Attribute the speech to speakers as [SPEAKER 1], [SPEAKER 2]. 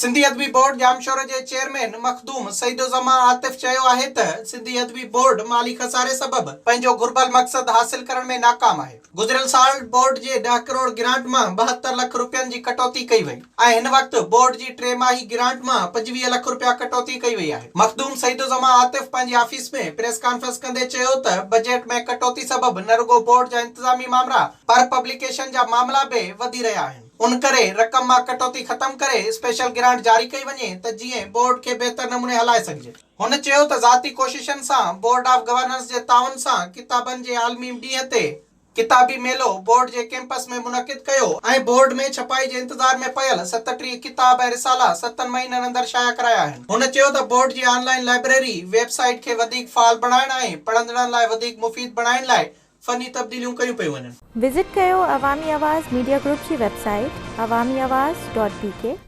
[SPEAKER 1] سنڌي ادبي بورڊ ڄامشورو جي چيئرمين مخدوم سعيدالزمان عاطف چيو آهي ته سنڌي ادبي بورڊ مالي خساري سبب پنهنجو گهربل مقصد حاصل ڪرڻ ۾ ناڪام آهي. گذريل سال بورڊ جي ڏهه ڪروڙ گرانٽ مان 72 لک رپين جي ڪٽوتي ڪئي وئي ۽ هن وقت بورڊ جي ٽي ماهي گرانٽ مان 25 لک رپيا ڪٽوتي ڪئي وئي آهي. مخدوم سعيدالزمان عاطف پنهنجي آفيس ۾ پريس ڪانفرنس ڪندي چيو ته بجيٽ ۾ ڪٽوتي سبب نه رڳو بورڊ جا انتظامي مامرا پر پبليڪيشن جا معاملا به وڌي رهيا آهن. ان ڪري رقم مان ڪٽوتي ختم ڪري اسپيشل گرانٽ جاري ڪئي وڃي ته جيئن بورڊ کي بهتر نموني هلائي سگهجي. هن چيو ته ذاتي ڪوششن سان بورڊ آف گورنرز جي تعاون سان ڪتابن جي عالمي ڏينهن تي ڪتابي ميلو بورڊ جي ڪيمپس ۾ منعقد ڪيو ۽ بورڊ ۾ ڇپائي جي انتظار ۾ پيل 37 ڪتاب ۽ رسالا ستن مهينن اندر شايع ڪرايا آهن. هن چيو ته بورڊ جي آن لائين لائبريري ويب سائيٽ کي وڌيڪ فعال بڻائڻ ۽ پڙهندڙن لاء وڌيڪ مفيد بڻائڻ لاء فني تبديليون ڪيون پيون وڃن.
[SPEAKER 2] وزٽ ڪيو عوامي آواز ميڊيا گروپ جي website Awami Awaz dot B K.